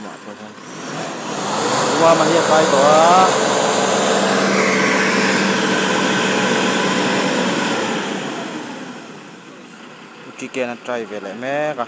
lamah pawh hian Mama hi a kai tawh a. Chicken a try ve leh mek a.